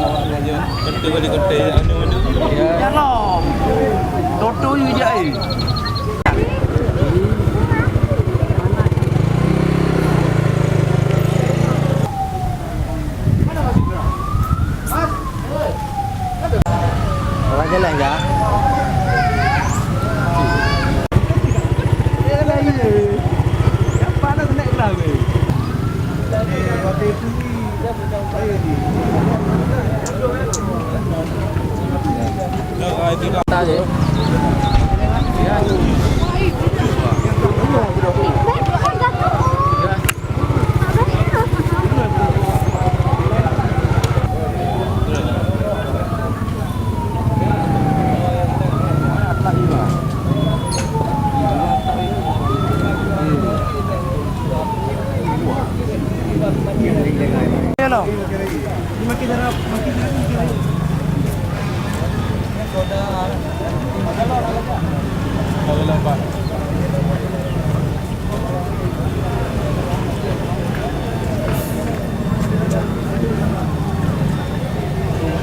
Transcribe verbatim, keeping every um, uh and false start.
Betul kali konteks anu, anu. Ya Allah. Toto you jak, eh. Orang jalan kah?